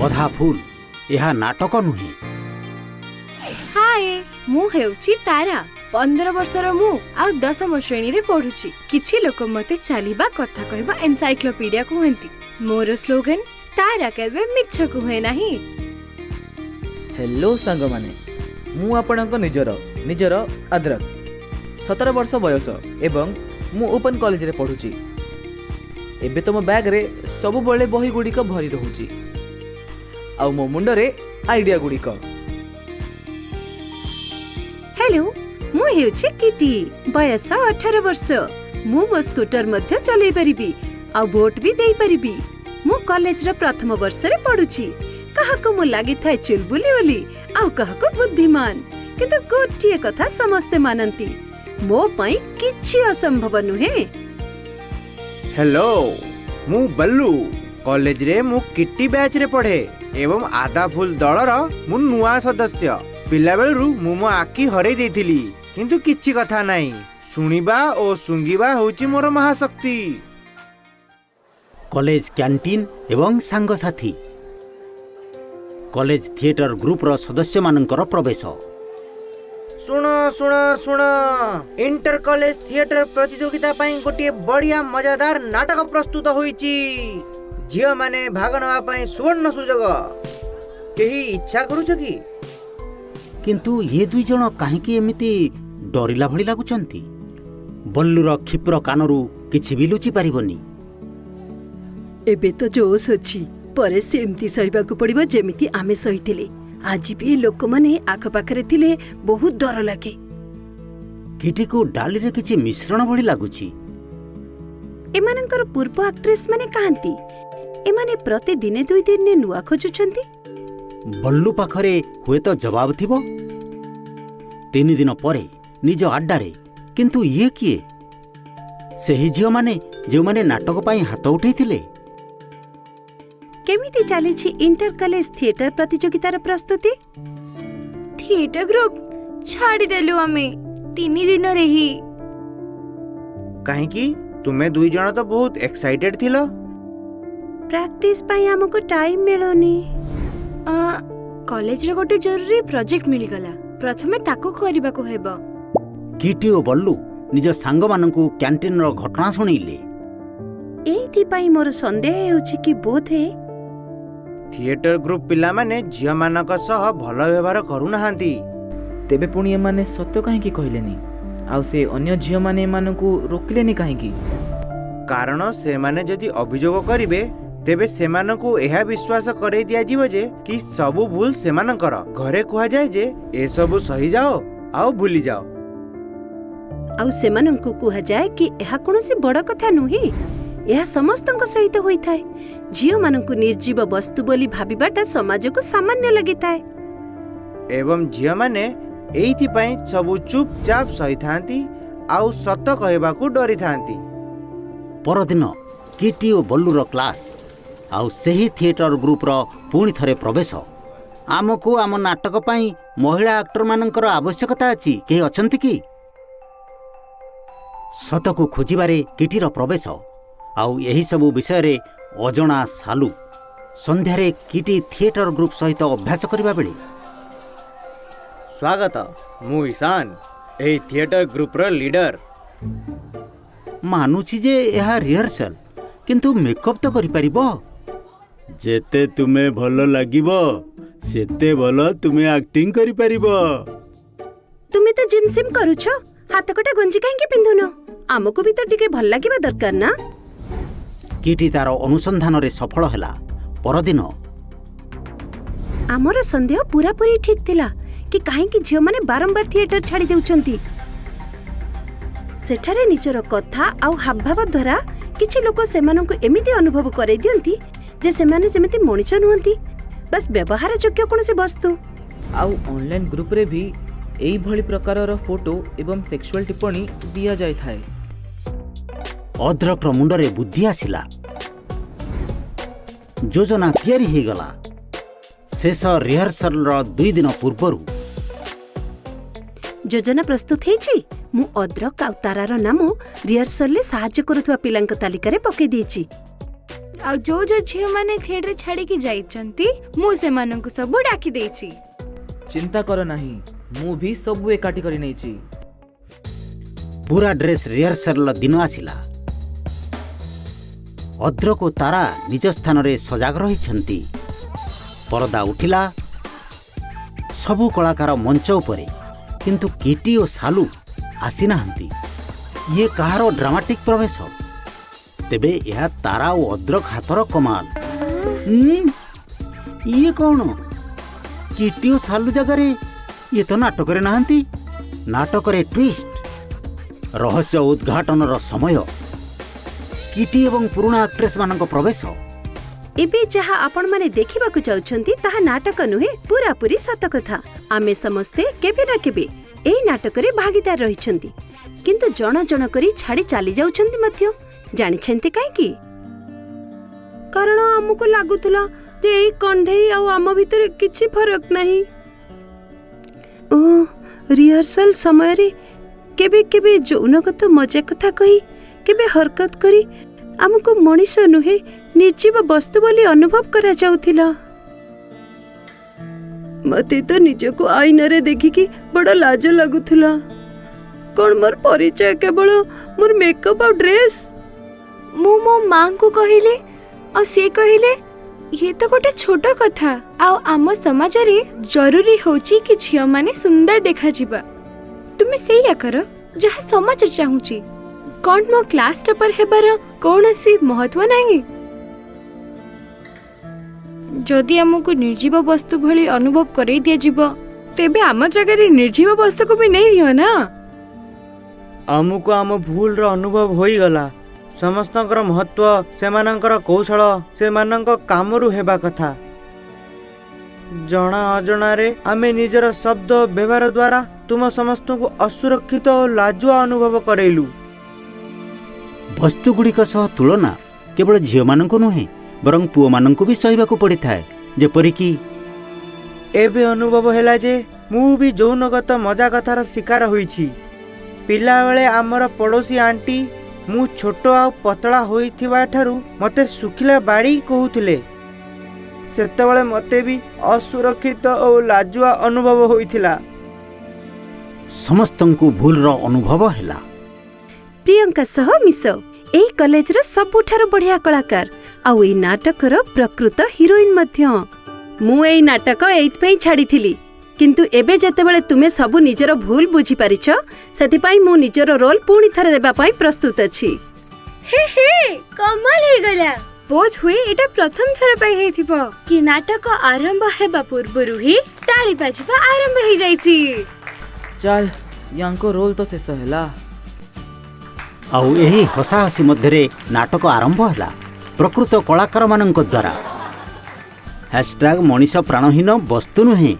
ଅଧା ଫୁଲ, ଏହା ନାଟକ ନୁହେଁ। ହାଏ, ମୁଁ ହେଉଛି ତାରା। 15 ବର୍ଷର ମୁଁ ଆଉ 10ମ ଶ୍ରେଣୀରେ ପଢୁଛି। କିଛି ଲୋକ ମତେ ଚାଲିବା କଥା କହିବା ଏନସାଇକ୍ଲୋପିଡିଆ କୁହନ୍ତି। ମୋର ସ୍ଲୋଗାନ, ତାରା କେବେ ମିଛ କୁହେ ନାହିଁ। ହ୍ୟାଲୋ ସାଙ୍ଗମାନେ, ମୁଁ ଆପଣଙ୍କ ନିଜର ନିଜର ଅଦ୍ରକ। 17 ବର୍ଷ ବୟସ ଏବଂ ମୁଁ ଓପନ୍ କଲେଜରେ ପଢ଼ୁଛି। ଏବେ ତ ମୋ ବ୍ୟାଗ୍ରେ ସବୁବେଳେ ବହି ଗୁଡ଼ିକ ଭରି ରହୁଛି ଆଉ ମୋ ମୁଣ୍ଡରେ ଆଇଡ଼ିଆ ଗୁଡ଼ିକ। ହ୍ୟାଲୋ, ମୁଁ ହେଉଛି କିଟି। ବୟସ 18 ବର୍ଷ। ମୁଁ ମୋ ସ୍କୁଟର ମଧ୍ୟ ଚଲେଇ ପାରିବି ଆଉ ଭୋଟ ବି ଦେଇପାରିବି। ମୁଁ କଲେଜର ପ୍ରଥମ ବର୍ଷରେ ପଢୁଛି। କାହାକୁ ମୁଁ ଲାଗିଥାଏ ଚୁଲବୁଲି ବୋଲି, ଆଉ କାହାକୁ ବୁଦ୍ଧିମାନ। କିନ୍ତୁ ଗୋଟିଏ କଥା ସମସ୍ତେ ମାନନ୍ତି, ମୋ ପାଇଁ କିଛି ଅସମ୍ଭବ ନୁହେଁ। ହ୍ୟାଲୋ, ମୁଁ ବଲ୍ଲୁ। କଲେଜରେ ମୁଁ କିଟି ବ୍ୟାଚ୍ରେ ପଢ଼େ ଏବଂ ଆଦା ଫୁଲ ଦଳର ମୁଁ ନୂଆ ସଦସ୍ୟ। ପିଲାବେଳରୁ ମୁଁ ମୋ ଆଖି ହରେଇ ଦେଇଥିଲି, କିନ୍ତୁ କିଛି କଥା ନାହିଁ, ଶୁଣିବା ଓ ଶୁଙ୍ଘିବା ହେଉଛି ମୋର ମହାଶକ୍ତି। କଲେଜ କ୍ୟାଣ୍ଟିନ୍ ଏବଂ ସାଙ୍ଗସାଥୀ। କଲେଜ ଥିଏଟର ଗ୍ରୁପର ସଦସ୍ୟମାନଙ୍କର ପ୍ରବେଶ। ଶୁଣ ଶୁଣ ଶୁଣ, ଇଣ୍ଟର କଲେଜ ଥିଏଟର ପ୍ରତିଯୋଗିତା ପାଇଁ ଗୋଟିଏ ବଢ଼ିଆ ମଜାଦାର ନାଟକ ପ୍ରସ୍ତୁତ ହୋଇଛି। ଝିଅମାନେ ଭାଗ ନେବା ପାଇଁ ସୁବର୍ଣ୍ଣ ସୁଯୋଗ। କେହି ଇଚ୍ଛା କରୁଛ କି? କିନ୍ତୁ ଏ ଦୁଇ ଜଣ କାହିଁକି ଏମିତି ଡରିଲା ଭଳି ଲାଗୁଛନ୍ତି? ବଲ୍ଲୁର କ୍ଷିପ୍ର କାନରୁ କିଛି ବି ଲୁଚି ପାରିବନି। ଏବେ ତ ଜୋଶ ଅଛି, ପରେ ସେମିତି ସହିବାକୁ ପଡ଼ିବ ଯେମିତି ଆମେ ସହିଥିଲେ। ଆଜି ବି ଲୋକମାନେ ଆଖପାଖରେ ଥିଲେ ବହୁତ ଡର ଲାଗେ। କିଟିକୁ ଡାଲିରେ କିଛି ମିଶ୍ରଣ ଭଳି ଲାଗୁଛି। ଏମାନଙ୍କର ପୂର୍ବ ଆକ୍ଟ୍ରେସ୍ ମାନେ କାହାନ୍ତି? ଏମାନେ ପ୍ରତି ଦିନେ ଦୁଇ ଦିନରେ ନୂଆ ଖୋଜୁଛନ୍ତି। ବଲ୍ଲୁ ପାଖରେ ହୁଏତ ଜବାବ ଥିବ। 3 ଦିନ ପରେ ନିଜ ଆଡ୍ଡାରେ। କିନ୍ତୁ ଇଏ କିଏ? ସେହି ଝିଅମାନେ ଯେଉଁମାନେ ନାଟକ ପାଇଁ ହାତ ଉଠେଇଥିଲେ। କେମିତି ଚାଲିଛି ଇଣ୍ଟର କଲେଜ ଥିଏଟର ପ୍ରତିଯୋଗିତାର ପ୍ରସ୍ତୁତି? ଥିଏଟର ଗ୍ରୁପ ଛାଡ଼ିଦେଲୁ ଆମେ 3 ଦିନରେ ହିଁ। କାହିଁକି? ତୁମେ ଦୁଇ ଜଣ ତ ବହୁତ ଏକ୍ସାଇଟେଡ୍ ଥିଲ। ପ୍ରାକ୍ଟିସ ପାଇଁ ଆମକୁ ଟାଇମ୍ ମିଳୁନି। କଲେଜରେ ଗୋଟେ ଜରୁରୀ ପ୍ରୋଜେକ୍ଟ ମିଳିଗଲା। ପ୍ରଥମେ ତାକୁ କରିବାକୁ ହେବ। କିଟି ଓ ବଲ୍ଲୁ ନିଜ ସାଙ୍ଗମାନଙ୍କୁ କ୍ୟାଣ୍ଟିନ୍ର ଘଟଣା ଶୁଣେଇଲେ। ଏଇଥିପାଇଁ ମୋର ସନ୍ଦେହ ହେଉଛି କି ବୋଧେ ଥିଏଟର ଗ୍ରୁପ ପିଲାମାନେ ଝିଅମାନଙ୍କ ସହ ଭଲ ବ୍ୟବହାର କରୁନାହାନ୍ତି। ତେବେ ପୁଣି ଏମାନେ ସତ କାହିଁକି କହିଲେନି? ଆଉ ସେ ଅନ୍ୟ ଝିଅମାନେ ଏମାନଙ୍କୁ ରୋକିଲେନି କାହିଁକି? କାରଣ ସେମାନେ ଯଦି ଅଭିଯୋଗ କରିବେ, ତେବେ ସେମାନଙ୍କୁ ଏହା ବିଶ୍ୱାସ କରେଇ ଦିଆଯିବ ଯେ କି ସବୁ ଭୁଲ ସେମାନଙ୍କର। ଘରେ କୁହାଯାଏ ଯେ ଏସବୁ ସହିଯାଅ ଆଉ ଭୁଲିଯାଅ। ଆଉ ସେମାନଙ୍କୁ କୁହାଯାଏ କି ଏହା କୌଣସି ବଡ଼ କଥା ନୁହେଁ, ଏହା ସମସ୍ତଙ୍କ ସହିତ ହୋଇଥାଏ। ଝିଅମାନଙ୍କୁ ନିର୍ଜୀବ ବସ୍ତୁ ବୋଲି ଭାବିବାଟା ସମାଜକୁ ସାମାନ୍ୟ ଲାଗିଥାଏ। ଏବଂ ଝିଅମାନେ ଏଇଥିପାଇଁ ସବୁ ଚୁପଚାପ ସହିଥାନ୍ତି ଆଉ ସତ କହିବାକୁ ଡରିଥାନ୍ତି। ପରଦିନ କିଟି ଓ ବଲ୍ଲୁର କ୍ଲାସ୍ ଆଉ ସେହି ଥିଏଟର ଗ୍ରୁପର ପୁଣି ଥରେ ପ୍ରବେଶ। ଆମକୁ ଆମ ନାଟକ ପାଇଁ ମହିଳା ଆକ୍ଟରମାନଙ୍କର ଆବଶ୍ୟକତା ଅଛି। କେହି ଅଛନ୍ତି କି? ସତକୁ ଖୋଜିବାରେ କିଟିର ପ୍ରବେଶ ଆଉ ଏହିସବୁ ବିଷୟରେ ଅଜଣା ସାଲୁ। ସନ୍ଧ୍ୟାରେ କିଟି ଥିଏଟର ଗ୍ରୁପ ସହିତ ଅଭ୍ୟାସ କରିବା ବେଳେ ସ୍ୱାଗତ, ମୁଁ ଈଶାନ, ଏହି ଥିଏଟର ଗ୍ରୁପର ଲିଡର। ମାନୁଛି ଯେ ଏହା ରିହର୍ସାଲ, କିନ୍ତୁ ମେକଅପ୍ ତ କରିପାରିବ। ଯେତେ ତୁମେ ଭଲ ଲାଗିବ, ସେତେ ଭଲ ତୁମେ ଆକ୍ଟିଂ କରିପାରିବ। ତୁମେ ତ ଜିମ୍ ସିମ୍ କରୁଛ, ହାତକଟା ଗଞ୍ଜି କାହିଁକି ପିନ୍ଧୁନ? ଆମକୁ ବି ତ ଟିକେ ଭଲ ଲାଗିବା ଦରକାର ନା? କିଟି ତାର ଅନୁସନ୍ଧାନରେ ସଫଳ ହେଲା। ପରଦିନ ଆମର ସନ୍ଦେହ ପୁରାପୁରି ଠିକ୍ ଥିଲା କି କାହିଁକି ଝିଅମାନେ ବାରମ୍ବାର ଥିଏଟର ଛାଡ଼ି ଦେଉଛନ୍ତି। ସେଠାରେ ନିଜର କଥା ଆଉ ହାବଭାବ ଦ୍ୱାରା କିଛି ଲୋକ ସେମାନଙ୍କୁ ଏମିତି ଅନୁଭବ କରେଇ ଦିଅନ୍ତି ଯେ ସେମାନେ ଯେମିତି ମଣିଷ ନୁହନ୍ତି, ବାସ୍ ବ୍ୟବହାର ଯୋଗ୍ୟ କୌଣସି ବସ୍ତୁ। ଆଉ ଅନଲାଇନ୍ ଗ୍ରୁପରେ ବି ଏଇଭଳି ପ୍ରକାରର ଫଟୋ ଏବଂ ସେକ୍ସୁଆଲ୍ ଟିପ୍ପଣୀ ଦିଆଯାଇଥାଏ। ଅଦ୍ରକର ମୁଣ୍ଡରେ ବୁଦ୍ଧି ଆସିଲା। ଯୋଜନା ତିଆରି ହେଇଗଲା। ଶେଷ ରିହର୍ସାଲର 2 ଦିନ ପୂର୍ବରୁ ଯୋଜନା ପ୍ରସ୍ତୁତ ହେଇଛି। ମୁଁ ଅଦ୍ରକ ଆଉ ତାରାର ନାମ ରିହର୍ସଲରେ ସାହାଯ୍ୟ କରୁଥିବା ପିଲାଙ୍କ ତାଲିକାରେ ପକେଇ ଦେଇଛି। ଆଉ ଯୋଉ ଯୋଉ ଝିଅମାନେ ଥିଏଟର ଛାଡ଼ିକି ଯାଇଛନ୍ତି, ମୁଁ ସେମାନଙ୍କୁ ସବୁ ଡାକି ଦେଇଛି। ଚିନ୍ତା କର ନାହିଁ, ମୁଁ ବି ସବୁ ଏକାଠି କରି ନେଇଛି। ପୁରା ଡ୍ରେସ୍ ରିହର୍ସାଲର ଦିନ ଆସିଲା। ଅଦ୍ରକ ଓ ତାରା ନିଜ ସ୍ଥାନରେ ସଜାଗ ରହିଛନ୍ତି। ପରଦା ଉଠିଲା, ସବୁ କଳାକାର ମଞ୍ଚ ଉପରେ, କିନ୍ତୁ କିଟି ଓ ସାଲୁ ଆସିନାହାନ୍ତି। ଇଏ କାହାର ଡ୍ରାମାଟିକ୍ ପ୍ରବେଶ? ତେବେ ଏହା ତାରା ଓ ଅଦ୍ରକ ହାତର କମାଲ। ଇଏ କ'ଣ? କିଟି ଓ ସାଲୁ ଜାଗାରେ ଇଏ ତ ନାଟକରେ ନାହାନ୍ତି। ନାଟକରେ ଟ୍ୱିଷ୍ଟ, ରହସ୍ୟ ଉଦ୍ଘାଟନର ସମୟ। କିଟି ଏବଂ ପୁରୁଣା ଆକ୍ଟ୍ରେସମାନଙ୍କ ପ୍ରବେଶ। ଏବେ ଯାହା ଆପଣମାନେ ଦେଖିବାକୁ ଯାଉଛନ୍ତି, ତାହା ନାଟକ ନୁହେଁ, ପୁରାପୁରି ସତ କଥା। ଆମେ ସମସ୍ତେ କେବେ ନା କେବେ ଏହି ନାଟକରେ ଭାଗିଦାର ରହିଛନ୍ତି, କିନ୍ତୁ ଜଣ ଜଣ କରି ଛାଡ଼ି ଚାଲି ଯାଉଛନ୍ତି ମଧ୍ୟ। ଜାଣିଛନ୍ତି କାହିଁକି? କାରଣ ଆମକୁ ଲାଗୁଥିଲା ଯେ ଏଇ କଣ୍ଢେଇ ଆଉ ଆମ ଭିତରେ କିଛି ଫରକ ନାହିଁ। ଓ ରିହର୍ସାଲ ସମୟରେ କେବେ କେବେ ଯୌନଗତ ମଜା କଥା କହି, କେବେ ହରକତ କରି ଆମକୁ ମଣିଷ ନୁହେଁ, ନିର୍ଜୀବ ବସ୍ତୁ ବୋଲି ଅନୁଭବ କରାଯାଉଥିଲା। ମତେ ତ ନିଜକୁ ଆଇନାରେ ଦେଖିକି ବଡ଼ ଲାଜ ଲାଗୁଥିଲା। କ'ଣ ମୋର ପରିଚୟ କେବଳ ମୋର ମେକଅପ୍ ଆଉ ଡ୍ରେସ୍? ମୁଁ ମୋ ମାଙ୍କୁ କହିଲି ଆଉ ସିଏ କହିଲେ, ଇଏ ତ ଗୋଟେ ଛୋଟ କଥା, ଆଉ ଆମ ସମାଜରେ ଜରୁରୀ ହେଉଛି କି ଝିଅମାନେ ସୁନ୍ଦର ଦେଖାଯିବା। ତୁମେ ସେଇଆ କର ଯାହା ସମାଜ ଚାହୁଁଛି। କ'ଣ ମୋ କ୍ଲାସ୍ ଟପର ହେବାର କୌଣସି ମହତ୍ଵ ନାହିଁ? ଯଦି ଆମକୁ ନିର୍ଜୀବ ବସ୍ତୁ ଭଳି ଅନୁଭବ କରେଇ ଦିଆଯିବ, ତେବେ ଆମ ଜାଗାରେ ନିର୍ଜୀବ ବସ୍ତୁକୁ ବି ନେଇନିଅ ନା। ଆମକୁ ଆମ ଭୁଲର ଅନୁଭବ ହୋଇଗଲା। ସମସ୍ତଙ୍କର ମହତ୍ଵ ସେମାନଙ୍କର କୌଶଳ, ସେମାନଙ୍କ କାମରୁ ହେବା କଥା। ଜଣା ଅଜଣାରେ ଆମେ ନିଜର ଶବ୍ଦ ଓ ବ୍ୟବହାର ଦ୍ୱାରା ତୁମ ସମସ୍ତଙ୍କୁ ଅସୁରକ୍ଷିତ ଓ ଲାଜୁଆ ଅନୁଭବ କରେଇଲୁ। ବସ୍ତୁଗୁଡ଼ିକ ସହ ତୁଳନା କେବଳ ଝିଅମାନଙ୍କୁ ନୁହେଁ, ବରଂ ପୁଅମାନଙ୍କୁ ବି ସହିବାକୁ ପଡ଼ିଥାଏ, ଯେପରିକି ଏବେ ଅନୁଭବ ହେଲା ଯେ ମୁଁ ବି ଯୌନଗତ ମଜା କଥାର ଶିକାର ହୋଇଛି। ପିଲାବେଳେ ଆମର ପଡ଼ୋଶୀ ଆଣ୍ଟି ମୁଁ ଛୋଟ ଆଉ ପତଳା ହୋଇଥିବା ଠାରୁ ମୋତେ ଶୁଖିଲା ବାଡ଼ି କହୁଥିଲେ। ସେତେବେଳେ ମୋତେ ବି ଅସୁରକ୍ଷିତ ଓ ଲାଜୁଆ ଅନୁଭବ ହୋଇଥିଲା। ସମସ୍ତଙ୍କୁ ଭୁଲର ଅନୁଭବ ହେଲା। ପ୍ରିୟଙ୍କା ସହ ମିଶ, ଏଇ କଲେଜର ସବୁଠାରୁ ବଢ଼ିଆ କଳାକାର ଆଉ ଏଇ ନାଟକର ପ୍ରକୃତ ହିରୋଇନ ମଧ୍ୟ। ମୁଁ ଏଇ ନାଟକ ଏଇଥିପାଇଁ ଛାଡ଼ିଥିଲି, କିନ୍ତୁ ଏବେ ଯେତେବେଳେ ତୁମେ ସବୁ ନିଜର ଭୁଲ ବୁଝିପାରିଛ, ସେଥିପାଇଁ ମୁଁ ନିଜର ରୋଲ ପୁଣି ଥରେ ଦେବା ପାଇଁ ପ୍ରସ୍ତୁତ ଅଛି। ହେ ହେ, କମାଲ ହେଇଗଲା! ବୋଧ ହୁଏ ଏଇଟା ପ୍ରଥମ ଥର ପାଇଁ ହେଇଥିବ କି ନାଟକ ଆରମ୍ଭ ହେବା ପୂର୍ବରୁ ହିଁ ତାଳି ବାଜିବା ଆରମ୍ଭ ହେଇଯାଇଛି। ଚାଲ, ୟାଙ୍କ ରୋଲ୍ ତ ଶେଷ ହେଲା। ଆଉ ଏହି ହସାହସି ମଧ୍ୟରେ ନାଟକ ଆରମ୍ଭ ହେଲା ପ୍ରକୃତ କଳାକାରମାନଙ୍କ ଦ୍ୱାରା। ହ୍ୟାସଟ୍ୟାଗ ମଣିଷ ପ୍ରାଣହୀନ ବସ୍ତୁ ନୁହେଁ।